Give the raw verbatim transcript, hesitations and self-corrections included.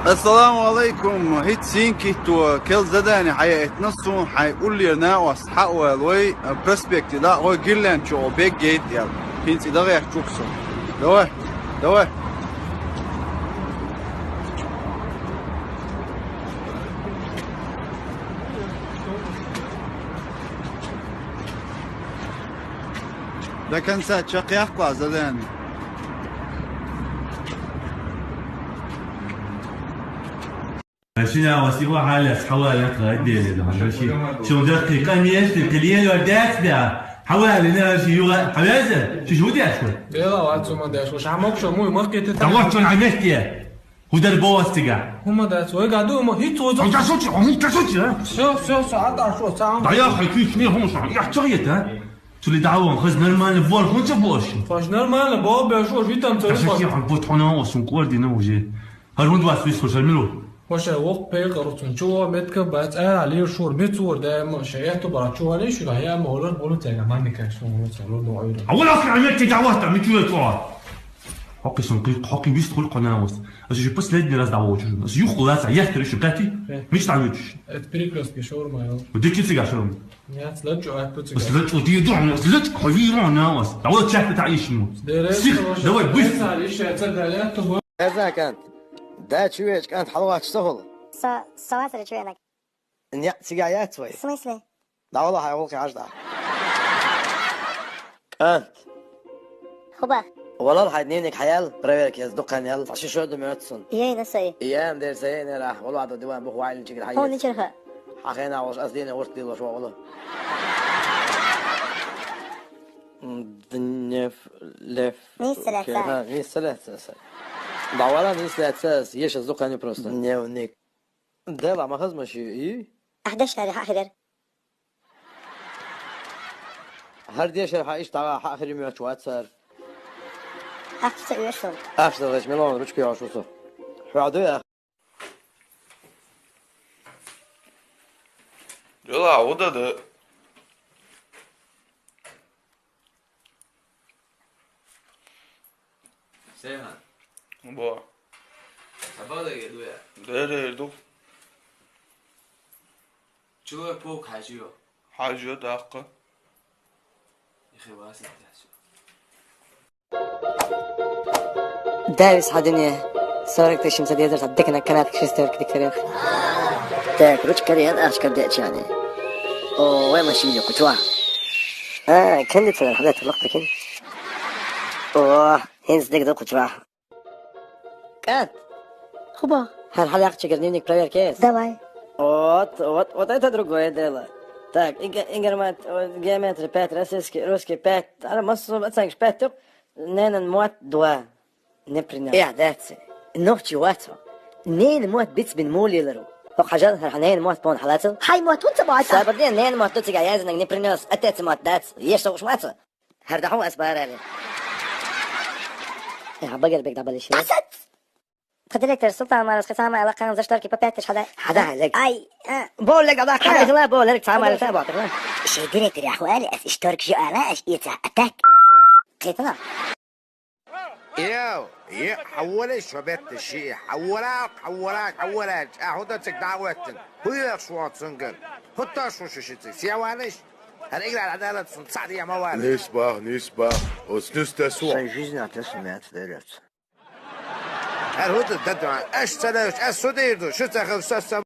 Ассаламу алайкум. ХӀинца сийна кхийтта, керла задани хьаяийтина суна, хьайн уллера накъост хьа а ваьлла вай, а, проспекте дӀа а гӀой, гирлянд чу гӀой беггейт аьлла. ХӀинца и дӀагӀертачу-кх со. Давай, давай. До конца чакхъяккха задани. Шина васиба хьалас хьавалат гӀаддели да хьанаси. Шун даккхи къамиэсти килиел ва дацда. Хьавалина ши юга хьавяза. Ши жудяшка. Бела вацу ма дашка. Шамок шо муй махкете. Давай чун хьаместия. ХӀудар бовастига. ХӀума дац, вай гаду, хӀума хӀиц вай. ХӀума дац, хӀума дац, а? Всё, всё, всё, а дальше сам. Да я хочу с ней хумса. Я что это, а? Цули дӀаван, хаз нормально бор хунца бош. Хаз нормально бор беш, уж витам цули. Кашаки хун бут хуна осун кордина уже. Хар хун два свис хушар милу. Воша вок пе каруцун чуо метка бац, а, лир шур мицур да, ма шаяту бара чуо не шура, я ма олар болу тега мани каш сон, олар болу до ойра. Авал ахи амет те давата, мичуе чуо. Хокки сон, хокки вист хул хана ос. Аз уже последний раз давал чуо. Аз юх лаца, я три шукати. Э. Мич там ючуш. Это перекрёстки шаурма, я. Дикици гашрум. Нет, слачу, а кто тебе? Слачу, ты иду, слачу, хавира на вас. Давай чак ты таишну. Сих, давай, быстро. Эрзакан, да чуеш кӀант хьалвач сохул. Са, са вацара чуенак. Не, цига яц вай. В смысле? Да вала хай волки ажда. КӀант. Хуба. Валал хай дневник хаял, проверка яз дукан ял. Фаши шо да мёцсун. Ей, на сай. Ям дер сай не рах, вала да диван бух вайлин чигил хай. Хо, ничерха. Хахена волш аз дина урт дил вош вала. Днев лев. Нисалаца. Ха, нисалаца. Да вала нисалаца, еш аз дукан просто. Дневник. Дела махаз маши и? Ахдаш нари хахидер. Гьар дешер хьа иштагъа хьа ахири муьгӀ чу вацар. Ахча уьшул. Ахча гъиш миллион ручка йогӀуш усу. ХӀуаду я. Дела гъуда да. Сейхан. Бо. Сабада геду я. Дера геду. Чула пок хьажио. Хьажио даккха. Ихи васит тясу. Давис хьадине. Сорок тысяч семьсот езер сад декна канат шестерки дикторех. Так, ручка риан ашкар дечани. О, вай машине кучва. А, кондиционер хадат лохтакин. О, хинс дик да кучва. Кат. Хуба. Хар хьалакъча дневник проверки есть? Давай. Вот, вот, вот это другое дело. Так, инг-, информат-, вот, геометрия пять, российский, русский пять. Ара, массу оценкаш пять, ненан мот два. Не принял. Я, that's it. Нохчи вацо. Ненан мот бицбин мулилару. Хо хажал хар ненан мот пон халацал. Хай мот хунца баца. Сабрдин ненан мот дуцига язынак не принёс. Отец мот дац. Еш соғушмаца. Гьар дахьун ас барали. Э, багар бек дабалиши. Асад! Директор Султан Марас, касама алакан за шторки по пять тысяч хада. Хада, лег. Ай, а. Бо лег, ала, хада, хада, бо лег, сама, сама, бо. Ши директор, я хвали, ас шторки жо ала, ас ица атак. Китна. Йоу, е, хьавале шо бетта ши, хьавала, хьавала, хьавала, а хӀунда цик дагӀветтин? ХӀу йоах шуан цунгар? ХӀунда шу ши ши цик? Севаниш? Гьар играл гӀадалат сун цаӀ дия ма вали. Нисбах, нисбах. Оцнуста суа. Сай жизнь атас мят дерец. Гьар хӀунда дадма, аш цалаш, аш судирду, шу цахал саса.